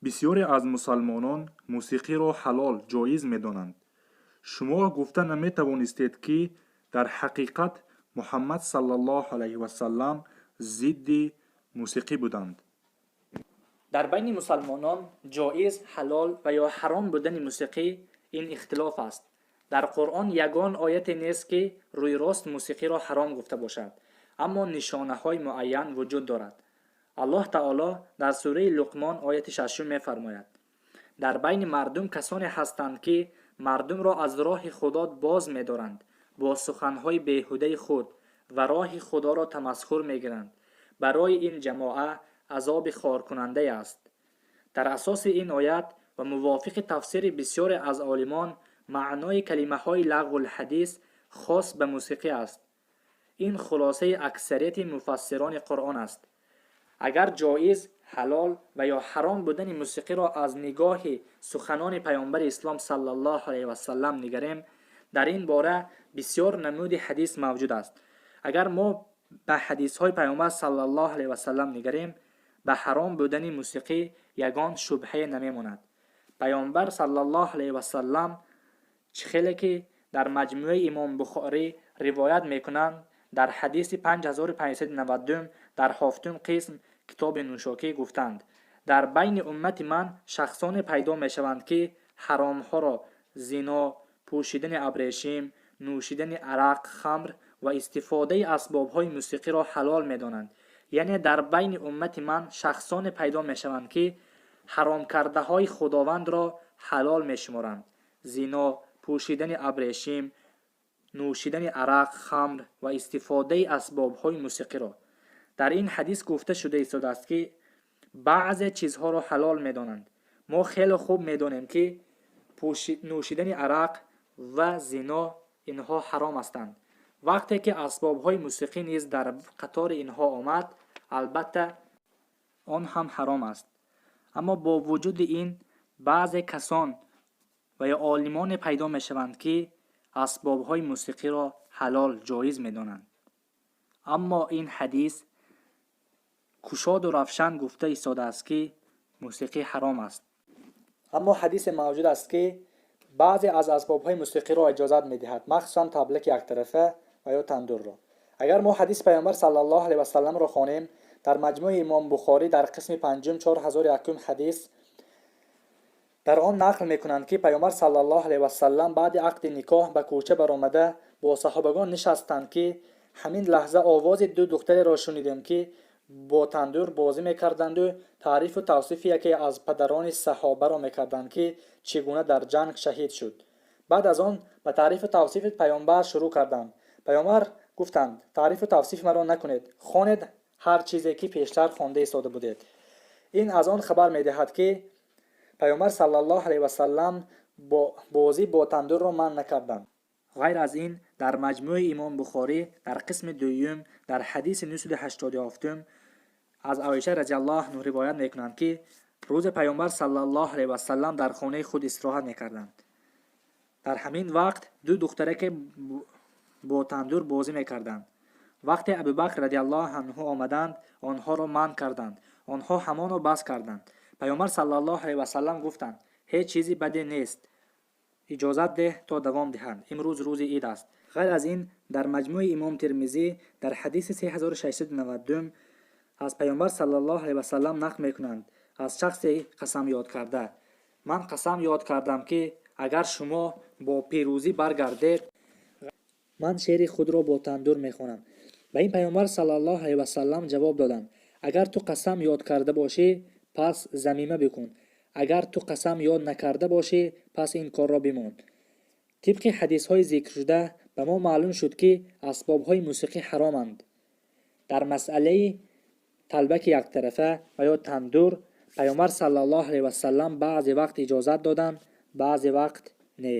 Бисёре аз мусалмонон мусиқиро ҳалол, ҷоиз медонанд. Шумо гуфта наметавонистед, ки дар ҳақиқат Муҳаммад саллаллоҳу алайҳи васаллам зидди мусиқӣ буданд. Дар байни мусалмонон ҷоиз, ҳалол ва ё ҳаром будани мусиқӣ ин ихтилоф аст. Дар Қуръон ягон ояте нест, ки рӯйрост мусиқиро ҳаром гуфта бошад, аммо нишонаҳои муайян вуҷуд дорад. Аллоҳ таоло дар сураи Луқмон ояти шашум мефармояд: дар байни мардум касоне ҳастанд, ки мардумро аз роҳи Худо боз медоранд бо суханҳои беҳудаи худ ва роҳи Худоро тамасхур мегиранд. Барои ин ҷамоа азоби хоркунандае аст. Дар асоси ин оят ва мувофиқи тафсири бисёре аз олимон, маънои калимаҳои лағвул ҳадис хос ба мусиқӣ аст. Ин хулосаи аксарияти муфассирони Қуръон аст. Агар ҷоиз, ҳалол ва ё ҳаром будани мусиқиро аз нигоҳи суханони Паёмбари Ислом саллаллоҳу алайҳи васаллам нигарем, дар ин бора бисёр намуди ҳадис мавҷуд аст. Агар мо ба ҳадисҳои Паёмбар саллаллоҳу алайҳи васаллам нигарем, ба ҳаром будани мусиқӣ ягон шубҳае намемонад. Паёмбар саллаллоҳу алайҳи васаллам чӣ хеле ки дар маҷмӯаи Имом Бухорӣ ривоят мекунанд, дар ҳадиси 5590 дар ҳафтум қисм китоби нӯшокӣ гуфтанд: дар байни уммати ман шахсоне пайдо мешаванд, ки ҳаромҳоро, зино, пӯшидани абрешим, нӯшидани арақ, хамр ва истифодаи асбобҳои мусиқиро ҳалол медонанд. Яъне дар байни уммати ман шахсоне пайдо мешаванд, ки ҳаромкардаҳои Худовандро ҳалол мешуморанд: зино, пӯшидани абрешим, нӯшидани арақ, хамр ва истифодаи асбобҳои мусиқиро. Дар ин ҳадис гуфта шуда истодааст, ки баъзе чизҳоро ҳалол медонанд. Мо хеле хуб медонем, ки нӯшидани арақ ва зино инҳо ҳаром ҳастанд. Вақте ки асбобҳои мусиқӣ низ дар қатори инҳо омад, албатта он ҳам ҳаром аст. Аммо бо вуҷуди ин баъзе касон ва ё олимоне пайдо мешаванд, ки асбобҳои мусиқиро ҳалол, ҷоиз медонанд. Аммо ин ҳадис кушоду равшан гуфта истодааст, ки мусиқӣ ҳаром аст. Аммо ҳадисе мавҷуд аст, ки баъзе аз асбобҳои мусиқиро иҷозат медиҳад, махсусан таблики яктарафа ва ё тандурро. Агар мо ҳадиси Паёмбар саллаллоҳу алайҳи васалламро хонем, дар маҷмӯи Имом Бухорӣ дар қисми панҷум 4001 ҳадис, дар он нақл мекунанд, ки Паёмбар саллаллоҳу алайҳи васаллам баъди ақди никоҳ ба кӯча баромада бо саҳобагон нишастанд, ки ҳамин лаҳза овози ду духтареро шунидем, ки бо тандур бозӣ мекарданду таърифу тавсифи яке аз падарони саҳобаро мекарданд, ки чӣ гуна дар ҷанг шаҳид шуд. Баъд аз он ба таърифу тавсифи Паёмбар шурӯъ карданд. Паёмбар гуфтанд: таърифу тавсифи маро накунед, хонед ҳар чизе, ки пештар хонда истода будед. Ин аз он хабар медиҳад, ки Паёмбар саллаллоҳу алайҳи васаллам бозӣ бо тандурро манъ накарданд. Ғайр аз ин, дар маҷмӯи Имом Бухорӣ дар қисми дуюм дар ҳадиси 987 аз Оиша разияллоҳу анҳу ривоят мекунанд, ки рӯзе Паёмбар саллаллоҳу алайҳи васаллам дар хонаи худ истироҳат мекарданд. Дар ҳамин вақт ду духтараке бо тандур бозӣ мекарданд. Вақте Абубакр разияллоҳу анҳу омаданд, онҳоро манъ карданд. Онҳо ҳамоно бас карданд. Паёмбар саллаллоҳу алайҳи васаллам гуфтанд: ҳеҷ чизи баде нест, иҷозат деҳ, то давом диҳанд, имрӯз рӯзи ид аст. Ғайр аз ин, дар маҷмӯи Имом Термизӣ дар ҳадиси 3692 аз Паёмбар саллаллоҳу алайҳи васаллам нақл мекунанд: аз шахсе қасам ёд карда, ман қасам ёд кардам, ки агар шумо бо пирӯзӣ баргардед, ман шеъри худро бо тандур мехонам. Ба ин Паёмбар саллаллоҳу алайҳи васаллам ҷавоб доданд: агар ту қасам ёд карда бошӣ, пас замима бикун, агар ту қасам ёд накарда бошӣ, пас ин корро бимон. Тибқи ҳадисҳои зикршуда ба мо маълум шуд, ки асбобҳои мусиқӣ ҳароманд. Дар масъалаи талбаки яктарафа ва ё тандур Паёмбар саллаллоҳу алайҳи васаллам баъзе вақт иҷозат доданд, баъзе вақт не.